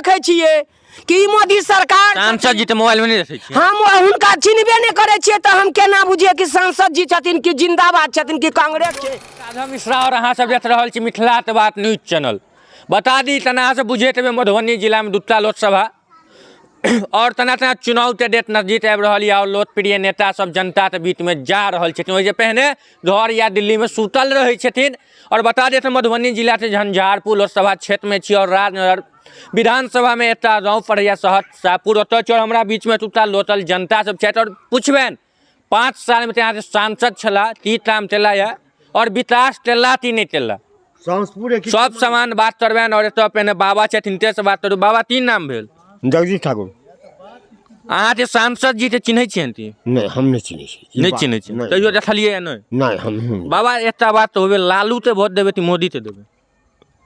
देखै छियै कि ई मोदी सरकार सांसद जी तऽ मोबाइलमे नहि देखै छियै। हम हुनका चिन्हबे नहि करै छियै तऽ हम केना बुझियै कि सांसद जी छथिन कि जिंदाबाद छथिन कि कांग्रेस छै। राधा मिश्रा और अहाँ सब देख रहल छी मिथिला के बात न्यूज चैनल। बता दी तना अहाँ सब बुझैत हेबै मधुबनी जिलामे दूटा लोकसभा और तना तना चुनाव के डेट नजदीक आबि रहल यऽ और लोकप्रिय नेता सब जनता के बीच में जा रहल छथिन। ओहिसँ पहिने घर या दिल्ली में सुतल रहै छथिन। और बता दी मधुबनी जिला के झंझारपुर लोकसभा क्षेत्र में छी और राजनगर विधानसभा में एकटा गाँव पड़ैया सहरसापुर। ओतऽ चोर हमरा बीच में दूटा लोटल जनता सब छथि और पुछबनि 5 साल में यहाँ सांसद छला की काम चला यऽ और विकास चला कि नहीं चला, सब समान बात करबनि। और एतऽ पहिने बाबा छथिन से बात करू। बाबा तीन नाम भेल? जगदीश ठाकुर। अहाँ जे सांसद जी के चिन्है छियनि की? नहि, हम नहि चिन्है छी। नहि चिन्है छी? तैयो देखलियै नहि? नहि, हम बाबा एकटा बात होबे, लालू ते वोट देबै कि मोदी ते देबै?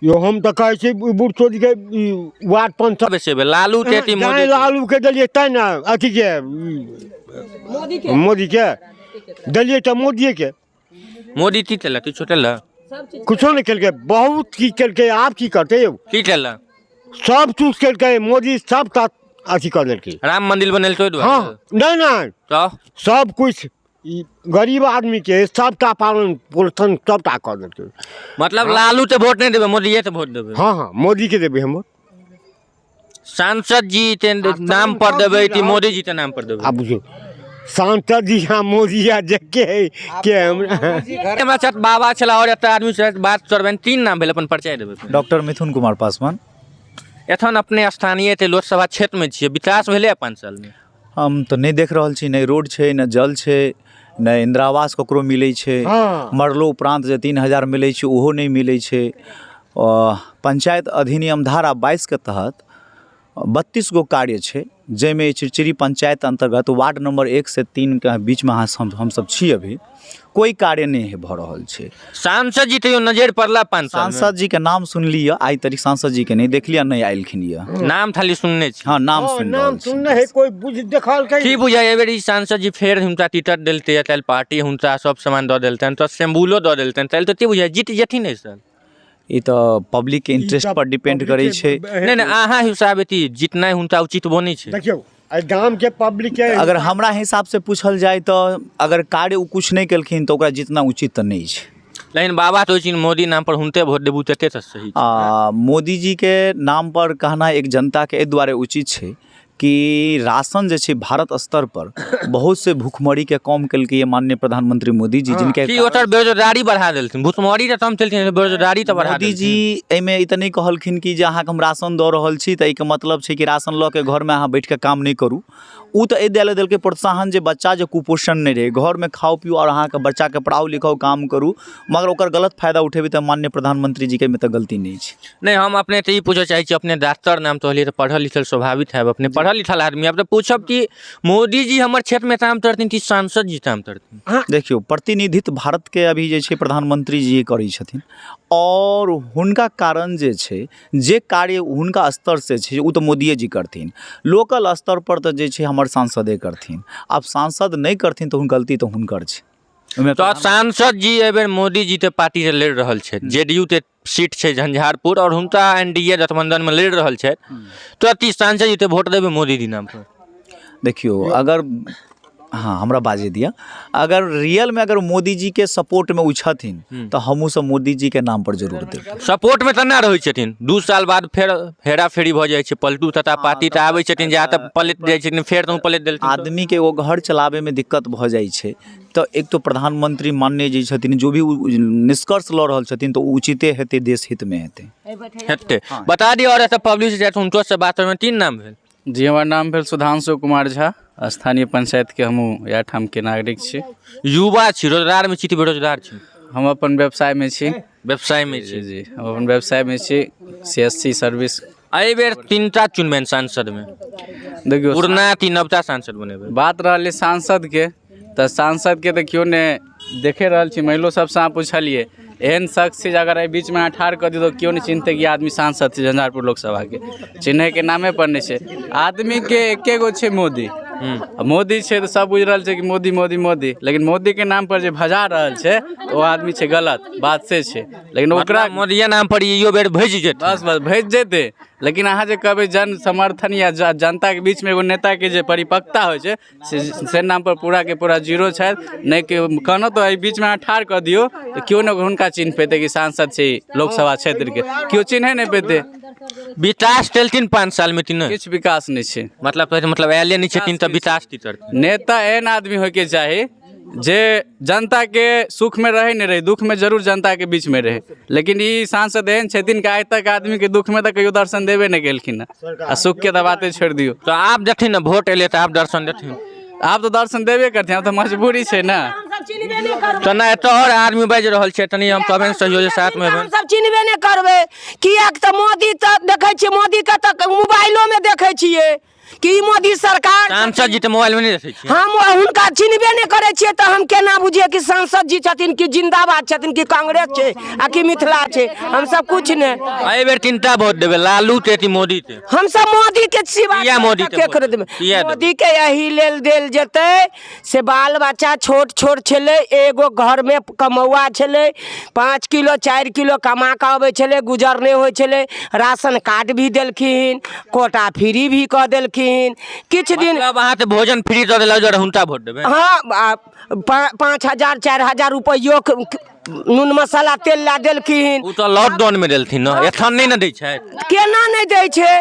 यो हम तऽ कहै छी बूढ़ चोरी के वार्ड पंच बेसेबै, लालू के कि मोदी? लालू के देलियै तैं ने अथी के मोदी के देलियै तऽ मोदिये के। मोदी की केलक? किछो केलक? कुछो नहि केलकै, बहुत की केलकै, आब की करतै यौ? की केलक? सब चूज केलकै मोदी, सबटा अथी कऽ देलकै। राम मंदिर बनेलकै? हँ, नहि नहि, तऽ सब कुछ गरीब आदमी के सबटा पालन पोषण सबटा कऽ देलकै। मतलब लालू के वोट नहि देबै, मोदीए के वोट देबै? हँ हँ, मोदी के देबै हम। सांसद जी के नाम पर देबै कि मोदी जी के नाम पर देबै? आब बुझियौ सांसद जी हाँ मोदी आ जे के के हमरा साथ बाबा छला और एतऽ आदमी से बात करबनि। तीन नाम भेल, अपन परिचय देबै। डॉक्टर मिथुन कुमार पासवान। एखन अपने स्थानीय लोकसभा क्षेत्र में छियै, विकास भेलै 5 साल में? हम तऽ नहि देख रहल छी, नहि रोड छै, नहि जल छै, नहि इन्दिरा आवास ककरो मिलै छै। मरलो उपरान्त जे 3000 मिलै छै ओहो नहि मिलै छै। पंचायत अधिनियम धारा 22 के तहत 32 गो कार्य छै, जाहिमे चिड़चिड़ी पंचायत अन्तर्गत वार्ड नंबर 1 से 3 के बीचमे अहाँ हमसब छी, अभी कोइ कार्य नहि भऽ रहल छै। सांसद जी तैयो नजरि पड़ला 5 साल में? सांसद जी के नाम सुनली यऽ, आइ तक सांसद जी के नहि देखलियै, नहि आयलखिन यऽ। नाम खाली सुनने छी? हँ, नाम सुनि नाम रहल छी। सुनने है, कोइ बुझ देखलकै की बुझाइ एहि बेर ई सांसद जी फेर हुनका टिकट देलतै, काल्हि पार्टी हुनका सब सामान दऽ देलतनि, तऽ सेम्बुलो दऽ देलतनि, काल्हि तऽ की बुझाइ जीत जेथिन एहि साल? ई तऽ पब्लिक के इंटरेस्ट पर डिपेंड करै छै। नहि नहि, अहाँ हिसाब एती जितनाइ हुनका उचित बनै छै? देखियौ एहि गामके पब्लिक के अगर हमरा हिसाबसँ पूछल जाय तऽ अगर कार्य ओ किछु नहि केलखिन तऽ ओकरा जितना उचित तऽ नहि छै। लेकिन बाबा तऽ होइ मोदी नाम पर हुनते वोट देबू तते तऽ सही। आ मोदी जीके नाम पर कहना एक जनताके एहि दुआरे उचित छै कि राशन जे छै भारत स्तर पर बहुत से भूखमरीके कम केलकै माननीय प्रधानमंत्री मोदी जी, जिनके की ओतऽ बेरोजगारी बढ़ा देलथिन? भूखमरी तऽ कम केलथिन, बेरोजगारी तऽ बढ़ा मोदी जी एहिमे ई तऽ नहि कहलखिन कि जे अहाँके हम राशन दऽ रहल छी तऽ एहिके मतलब छै कि राशन लऽ के घरमे अहाँ बैठि कऽ काम नहि करू। ओ तऽ एहि दुआरे देलकै प्रोत्साहन जे बच्चा जे कुपोषण नहि रहै, घरमे खाउ पिउ आओर अहाँके बच्चाके पढ़ाउ लिखाउ काम करू, मगर ओकर गलत फायदा उठेबै तऽ माननीय प्रधानमंत्री जीके एहिमे तऽ गलती नहि छै। नहि, हम अपने तऽ ई पूछऽ चाहै छी, अपने डॉक्टर नाम कहलियै तऽ पढ़ल लिखल स्वाभाविक हैब, अपने पढ़ल लिखल आदमी आब तऽ पूछब कि मोदी जी हमर क्षेत्रमे काम करथिन कि सांसद जी काम करथिन? देखियौ, प्रतिनिधित्व भारतके अभी जे छै प्रधानमंत्री जी करै छथिन आओर हुनका कारण जे छै जे कार्य हुनका स्तरसँ छै ओ तऽ मोदिये जी करथिन। लोकल स्तरपर तऽ जे छै हमर सांसदे करथिन। आब सांसद नहि करथिन तऽ गलती तऽ हुनकर छै। तऽ सांसद जी एहि बेर मोदी जी के पार्टी से लड़ि रहल छथि, जेडीयू के सीट छै झंझारपुर और हुनका एनडीए गठबंधन में लड़ि रहल छथि, तऽ की सांसद जी के वोट देबै मोदी जी नाम पर? देखियौ, अगर हँ हमरा बाजै दिअ, अगर रियलमे अगर मोदीजीके सपोर्टमे ओ छथिन तऽ हमहूँ सब मोदीजीके नामपर जरूर देबै। सपोर्टमे तऽ नहि रहै छथिन, 2 साल बाद फेर हेरा फेरी भऽ जाइ छै, पलटू तथा पार्टी तऽ आबै छथिन जा तऽ पलटि जाइ छथिन, फेर तऽ पलटि देलथिन। आदमीके एगो घर चलाबैमे दिक्कत भऽ जाइ छै तऽ एक तऽ प्रधानमंत्री माननीय जे छथिन जो भी निष्कर्ष लऽ रहल छथिन तऽ ओ उचिते हेतै, देश हितमे हेतै। हेतै। बता दिअ और एतऽ पब्लिक जाइत हुनको से बात करबै। तीन नाम भेल? जी, हमर नाम भेल सुधांशु कुमार झा, स्थानीय पंचायतके हमहूँ इएह ठामके नागरिक छी। युवा छी, रोजगारमे छी कि बेरोजगार छी? हम अपन व्यवसायमे छी। व्यवसायमे छी? जी जी, हम अपन व्यवसायमे छी, सी एस सी सर्विस। एहि बेर 3टा चुनबनि सांसदमे? देखियौ, पुरना कि नवटा सांसद बनेबै? बात रहलै सांसदके तऽ सांसदके तऽ केओ नहि देखे रहल छी। महिलो सबसँ अहाँ पुछलियै, एहन शख्स छै जे अगर एहि बीचमे अहाँ ठाढ़ कऽ दियौ तऽ केओ नहि चिन्हतै कि आदमी सांसद छै झंझारपुर लोकसभाके, चिन्हैके नामेपर नहि छै आदमीके। एके गो छै मोदी। आ मोदी छै तऽ सब बुझि रहल छै कि मोदी मोदी मोदी, लेकिन मोदीके नाम पर जे भजा रहल छै ओ आदमी छै गलत बात से छै। लेकिन ओकरा ओकरा मोदिये नाम पर इहो बेर भेज जेतै। बस बस भेज जेतै, लेकिन अहाँ जे कहबै जन समर्थन या जनताके बीचमे एगो नेताके जे परिपक्वता होइ छै से नाम पर पूरा के पूरा जीरो छथि। नहि कि कहलहुँ तऽ एहि बीचमे अहाँ ठाढ़ कऽ दियौ तऽ केओ नहि हुनका चिन्ह पेतै कि सांसद छै लोकसभा क्षेत्रके, केओ चिन्हे नहि पेतै। विकास केलथिन 5 साल में कि नहि? किछु विकास नहि छै। मतलब कहै छै, मतलब आयले नहि छथिन तऽ विकास की करथिन? नेता एहन आदमी होइके चाही जे जनताके सुखमे रहै नहि रहै, दुःखमे जरूर जनताके बीचमे रहै। लेकिन ई सांसद एहन छथिन कि आइ तक आदमीके दुःखमे तऽ कहियो दर्शन देबे नहि केलखिन हँ, आ सुखके तऽ बाते छोड़ि दियौ। तऽ आब देथिन ने, वोट एलै तऽ आब दर्शन देथिन। आब तऽ दर्शन देबे करथिन, आब तऽ मजबूरी छै ने। हमसब चिन्हबे नहि करबै। तऽ नहि एतऽ आओर आदमी बाजि रहल छै, तनी हम कहबनि सहयोग साथमे हेबनि। हमसब चिन्हबे नहि करबै, किएक तऽ मोदी तऽ देखै छियै, मोदीके तऽ मोबाइलोमे देखै छियै कि ई मोदी सरकार। सांसद जी तऽ मोबाइलमे नहि देखै छियै। हम हुनका चिन्हबे नहि करै छियै तऽ हम केना बुझियै कि सांसद जी छथिन कि जिंदाबाद छथिन कि कांग्रेस छै आ कि मिथिला छै? हमसब कुछ नहि। एहि बेर किनका वोट देबै, लालू के कि मोदी के? हमसब मोदी के सिवा किया मोदी के केकरो वोट? देबै? किया देबै? मोदी के एहि लेल देल जेतै से बाल बच्चा छोट छोट छलै, एगो घरमे कमौआ छलै, 5 किलो 4 किलो कमा कऽ अबै छलै, गुजर नहि होइ छलै। राशन कार्ड भी देलखिन, कोटा फ्री भी कऽ देलखिन किछु दिन। मतलब अहाँ तऽ भोजन फ्री दऽ देलक जर हुनका वोट देबै? हँ, 5 हजार 4 हजार रुपैयो नून मसाला तेल लए देलखिन। ओ तऽ लॉकडाउन मे देलथिन ने, एखन नहि ने दै छथि। केना नहि दै छै?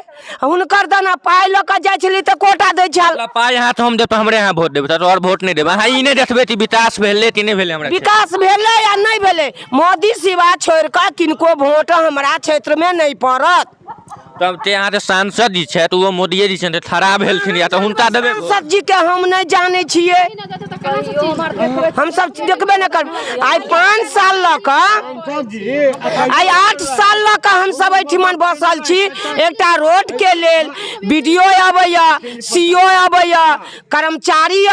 हुनकर दाना पाइ लऽ कऽ जाइ छलै तऽ कोटा दै छल। मतलब पाइ अहाँ तऽ हम देब तऽ हमरे अहाँ वोट देबै, तऽ आओर वोट नहि देबै। अहाँ ई नहि देखबै कि विकास भेलै कि नहि भेलै हमरा क्षेत्रमे? विकास भेलै या नहि भेलै, मोदी सिवा छोड़ि कऽ किनको वोट हमरा क्षेत्रमे नहि पड़त। तब ते अहाँ तऽ सांसद जी छथि, ओहो मोदिये जी छथि, खड़ा भेलथिन या तऽ हुनका देबै वोट? सांसद जी के हम नहि जानै छियै, हमसब देखबे नहि करबै। आइ 5 साल लऽ कऽ, आइ 8 साल लऽ कऽ हमसब एहिठिमन बसल छी। एकटा रोडके लेल बी डी ओ अबैया, सी ओ अबैया, कर्मचारी।